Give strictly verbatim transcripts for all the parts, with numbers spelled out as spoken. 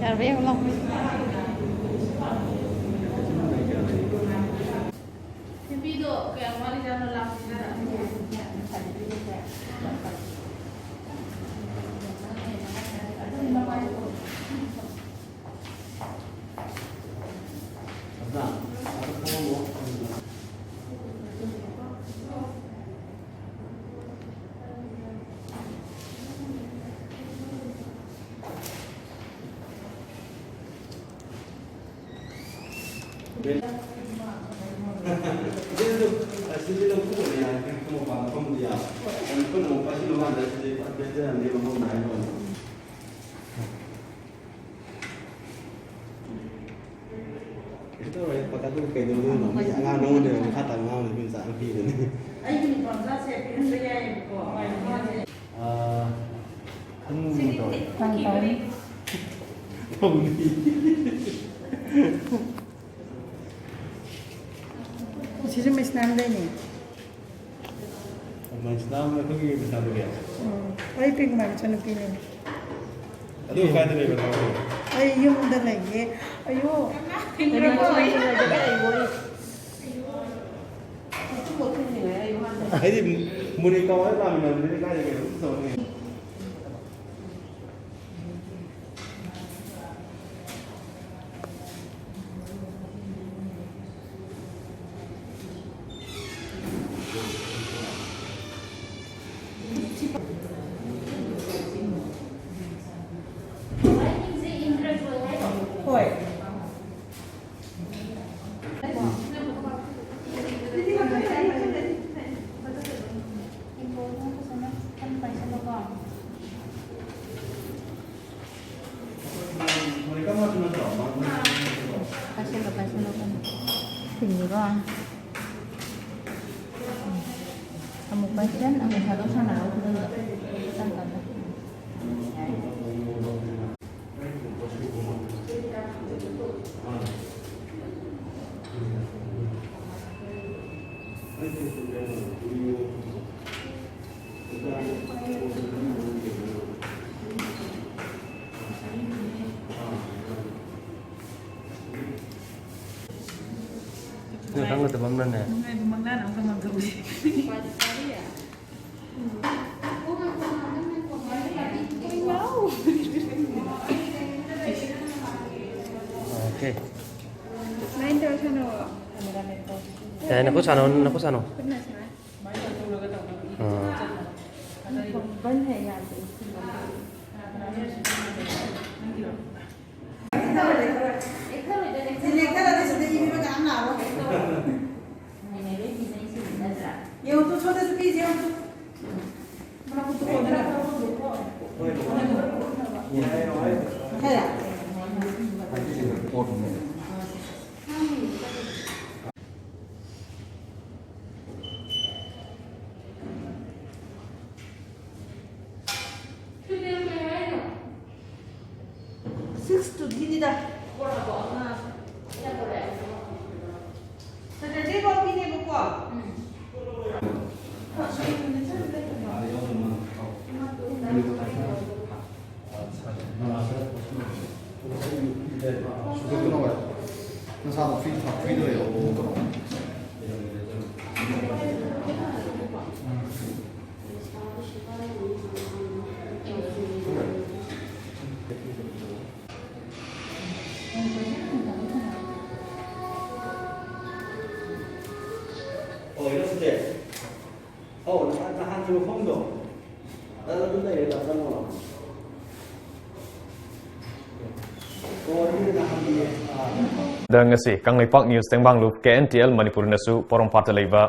ꯌꯥꯔꯕ ꯌꯦꯡꯉꯨ ꯂꯥꯎ꯫ ꯅꯨꯄꯤꯗꯣ ꯀꯌꯥꯝ ꯋꯥꯠꯂꯤꯖꯥꯠꯅꯣ ꯂꯥꯛꯇ꯭ꯔꯤꯖꯥꯠꯂ? ꯑꯁꯤꯗꯤ ꯂꯧꯊꯣꯛꯑꯣ ꯌꯥꯔꯦ, ꯃꯄꯥꯟꯗ ꯐꯝꯕꯗꯤ ꯌꯥꯔꯦ꯫ ꯑꯩꯈꯣꯏꯅ ꯑꯃꯨꯛ ꯄꯥꯏꯁꯤꯜꯂꯨ ꯀꯥꯟꯗ ꯁꯤꯗꯤ ꯄꯨꯔꯥ ꯕꯦꯟ ꯆꯠꯂꯅꯤ, ꯃꯐꯝ ꯅꯥꯏꯔꯣꯏ꯫ ꯀꯩꯁꯨ ꯇꯧꯔꯣꯏ, ꯄꯀꯥꯗꯨ ꯀꯩꯗꯧꯗꯣꯏꯅꯣ? ꯃꯤ ꯑꯉꯥꯡ ꯅꯉꯣꯟꯗ ꯃꯈꯥ ꯇꯥꯅ ꯉꯥꯡꯕꯗ ꯃꯤ ꯃꯆꯥ ꯑꯃ ꯄꯤꯕꯅꯤ꯫ ꯑꯩꯒꯤ ꯅꯨꯄꯥ ꯃꯆꯥꯁꯦ ꯄꯤꯍꯟꯕ ꯌꯥꯏꯌꯦꯕꯀꯣ꯫ ꯑꯥ, ꯈꯪꯕꯒꯨꯝ ꯇꯧꯋꯦ꯫ ꯅꯪ ꯇꯧꯅꯤ꯫ ꯇꯧꯅꯤ꯫ ꯁꯤꯁꯨ ꯃꯤꯁ ꯅꯥꯟꯗꯩꯅꯦ꯫ ꯃꯤꯁ ꯅꯥꯟ ꯑꯩꯈꯣꯏꯒꯤ ꯃꯤꯁ ꯅꯥꯟꯗꯒꯤ? ꯎꯝ, ꯑꯩ ꯄꯤꯡ ꯃꯆꯟꯅꯨꯄꯤꯅꯦ꯫ ꯑꯗꯨ ꯀꯥꯏꯗ ꯂꯩꯕ ꯅꯪ? ꯑꯩ ꯌꯨꯝꯗ ꯂꯩꯌꯦ꯫ ꯑꯌꯣ꯫ ꯑꯩꯗꯤ ꯃꯣꯅꯤꯀꯥ ꯍꯣꯏ ꯂꯥꯛꯃꯤꯟꯅꯕꯅꯤꯅ ꯀꯥꯏꯗ ꯀꯩꯅꯣ ꯑꯗꯨꯝ ꯇꯧꯔꯅꯤ꯫ ꯍꯣꯏ꯫ ꯄꯥꯏꯁꯜꯂꯣ, ꯄꯥꯏꯁꯜꯂꯣ, ꯀꯩꯅꯣ꯫ ꯁꯤꯡꯉꯤꯀꯣ꯫ ꯑꯃꯨꯛ ꯄꯥꯏꯁꯟ, ꯑꯃꯨꯛ ꯊꯥꯗꯣꯛ ꯁꯥꯟꯅꯔꯣ ꯈꯨꯗꯣꯜꯗꯣ꯫ ꯇꯞ ꯇꯞꯅ꯫ ꯅꯪ ꯈꯪꯒꯗꯕ ꯑꯃꯅꯅꯦ꯫ ꯅꯨꯡꯉꯥꯏꯕ ꯃꯪꯂꯥꯟ ꯑꯃꯒ ꯃꯪꯊꯣꯛꯎꯁꯤ꯫ Okay. ꯁꯨꯃꯥꯏꯅ ꯇꯧꯔ ꯁꯥꯟꯅꯧꯑꯣ꯫ ꯌꯥꯏ, ꯅꯈꯨꯠ ꯁꯥꯟꯅꯧ, ꯅꯈꯨꯠ ꯁꯥꯟꯅꯧ꯫ ꯈꯨꯠꯅ ꯁꯨꯃꯥꯏꯅ꯫ ꯑꯥ꯫ ꯕꯟ ꯍꯦꯛ ꯌꯥꯗꯦ꯫ ꯌꯦꯡꯉꯨ ꯇꯨ, ꯁꯣꯝꯗꯁꯨ ꯄꯤꯁꯦ, ꯌꯦꯡꯉꯨ two. ꯃꯈꯨꯠꯇꯨ ꯀꯣꯟꯗꯅ꯫ Hera. Six to ꯒꯤꯅꯤꯗ꯫ Saturday ꯐꯥꯎꯒꯤꯅꯦꯕꯀꯣ꯫ ꯅꯁꯥꯗꯣ free, free ꯗ ꯂꯩꯔꯣ꯫ ꯑꯃꯨꯛ ꯀꯧꯔꯛꯑꯣ꯫ ꯑꯣ, ꯏꯔꯣꯏꯁꯦ꯫ ꯑꯧ, ꯅꯍꯥꯟ, ꯅꯍꯥꯟꯒꯤ ꯃꯐꯝꯗꯣ꯫ ꯑꯗꯨ ꯑꯗꯨꯝ ꯂꯩꯔꯦ, ꯆꯪꯉꯣ꯫ ꯑꯣ, ꯑꯗꯨꯗꯤ ꯅꯍꯥꯟꯒꯤ, ꯑꯥ꯫ ꯗ ꯉꯁꯤ ꯀꯪꯂꯩꯄꯥꯛ ꯅ꯭ꯌꯨꯁ ꯇꯦꯡꯕꯥꯡꯂꯨꯞ ꯀꯦ ꯑꯦꯟ ꯇꯤ ꯑꯦꯜ ꯃꯅꯤꯄꯨꯔꯅꯁꯨ ꯄꯣꯔꯣꯝꯄꯥꯠꯇ ꯂꯩꯕ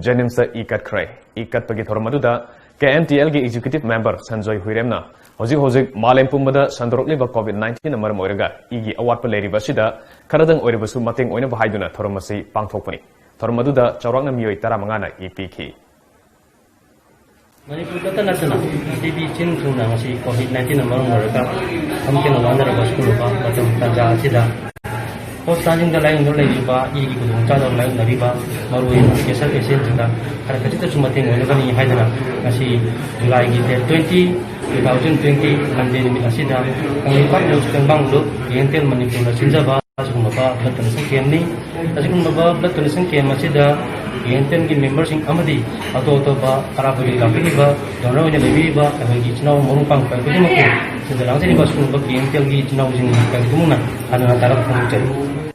ꯖꯦꯅꯤꯝꯁꯇ ꯏ ꯀꯠꯈ꯭ꯔꯦ꯫ ꯏ ꯀꯠꯄꯒꯤ ꯊꯧꯔꯝ ꯑꯗꯨꯗ ꯀꯦ ꯑꯦꯟ ꯇꯤ ꯑꯦꯜꯒꯤ ꯑꯦꯛꯖꯤꯀ꯭ꯌꯨꯇꯤꯚ ꯃꯦꯝꯕꯔ ꯁꯟꯖꯣꯏ ꯍꯨꯏꯔꯦꯝꯅ ꯍꯧꯖꯤꯛ ꯍꯧꯖꯤꯛ ꯃꯥꯂꯦꯝ ꯄꯨꯝꯕꯗ ꯁꯟꯗꯣꯔꯛꯂꯤꯕ ꯀꯣꯚꯤꯗ ꯅꯥꯏꯟꯇꯤꯟꯅ ꯃꯔꯝ ꯑꯣꯏꯔꯒ ꯏꯒꯤ ꯑꯋꯥꯠꯄ ꯂꯩꯔꯤꯕ ꯑꯁꯤꯗ ꯈꯔꯗꯪ ꯑꯣꯏꯔꯕꯁꯨ ꯃꯇꯦꯡ ꯑꯣꯏꯅꯕ ꯍꯥꯏꯗꯨꯅ ꯊꯧꯔꯝ ꯑꯁꯤ ꯄꯥꯡꯊꯣꯛꯄꯅꯤ꯫ ꯊꯧꯔꯝ ꯑꯗꯨꯗ ꯆꯥꯎꯔꯥꯛꯅ ꯃꯤꯑꯣꯏ ꯇꯔꯥꯃꯉꯥꯅ ꯏ ꯄꯤꯈꯤ꯫ ꯃꯅꯤꯄꯨꯔꯗꯇ ꯅꯠꯇꯅ ꯄ꯭ꯔꯤꯊꯤꯕꯤ ꯏꯆꯤꯟ ꯊꯨꯡꯅ ꯉꯁꯤ ꯀꯣꯚꯤꯗ ꯅꯥꯏꯟꯇꯤꯟꯅ ꯃꯔꯝ ꯑꯣꯏꯔꯒ ꯊꯝꯈꯤꯅ ꯋꯥꯅꯔꯕ ꯁꯤꯒꯨꯝꯂꯕ ꯃꯇꯝ ꯇꯥꯟꯖꯥ ꯑꯁꯤꯗ ꯍꯣꯁꯄꯤꯇꯥꯜꯁꯤꯡꯗ ꯂꯥꯌꯦꯡꯗꯨꯅ ꯂꯩꯔꯤꯕ ꯏꯒꯤ ꯈꯨꯗꯣꯡꯆꯥꯗꯕ ꯃꯥꯌꯣꯛꯅꯔꯤꯕ ꯃꯔꯨꯑꯣꯏꯅ ꯀꯦꯟꯁꯔ ꯄꯦꯁꯦꯟꯁꯤꯡꯗ ꯈꯔ ꯈꯖꯤꯛꯇꯁꯨ ꯃꯇꯦꯡ ꯑꯣꯏꯅꯕꯅꯤ ꯍꯥꯏꯗꯅ ꯉꯁꯤ ꯖꯨꯂꯥꯏꯒꯤ date twenty, two thousand twenty, Monday ꯅꯨꯃꯤꯠ ꯑꯁꯤꯗ Kangleipak news Tengbang group K N T L ꯃꯅꯤꯄꯨꯔꯅ ꯁꯤꯟꯖꯕ ꯑꯁꯤꯒꯨꯝꯂꯕ ꯕ꯭ꯂꯗ ꯗꯣꯅꯦꯁꯟ ꯀꯦꯝꯅꯤ꯫ ꯑꯁꯤꯒꯨꯝꯂꯕ ꯕ꯭ꯂꯗ ꯗꯣꯅꯦꯁꯟ ꯀꯦꯝ ꯑꯁꯤꯗ ꯀꯦ ꯑꯦꯟ ꯇꯤ ꯑꯦꯜꯒꯤ ꯃꯦꯝꯕꯔꯁꯤꯡ ꯑꯃꯗꯤ ꯑꯇꯣꯞ ꯑꯇꯣꯞꯄ ꯑꯔꯥꯞꯄꯗꯒꯤ ꯂꯥꯛꯄꯤꯔꯤꯕ ꯗꯣꯅꯔ ꯑꯣꯏꯅ ꯂꯩꯕꯤꯔꯤꯕ ꯑꯩꯈꯣꯏꯒꯤ ꯏꯆꯤꯟ ꯏꯅꯥꯎ ꯃꯔꯨꯞ ꯃꯄꯥꯡ ꯀꯌꯥ ꯈꯨꯗꯤꯡꯃꯛꯄꯨ ꯁꯤꯗ ꯂꯥꯡꯖꯔꯤꯕ ꯑꯁꯤꯒꯨꯝꯂꯕ ꯀꯦ ꯑꯦꯟ ꯇꯤ ꯑꯦꯜꯒꯤ ꯏꯆꯤꯟ ꯏꯅꯥꯎꯁꯤꯡ ꯀꯌꯥ ꯈꯨꯗꯤꯡꯃꯛꯅ ꯍꯟꯅ ꯍꯟꯅ ꯇꯥꯔꯛ ꯐꯣꯡꯗꯣꯛꯆꯔꯤ꯫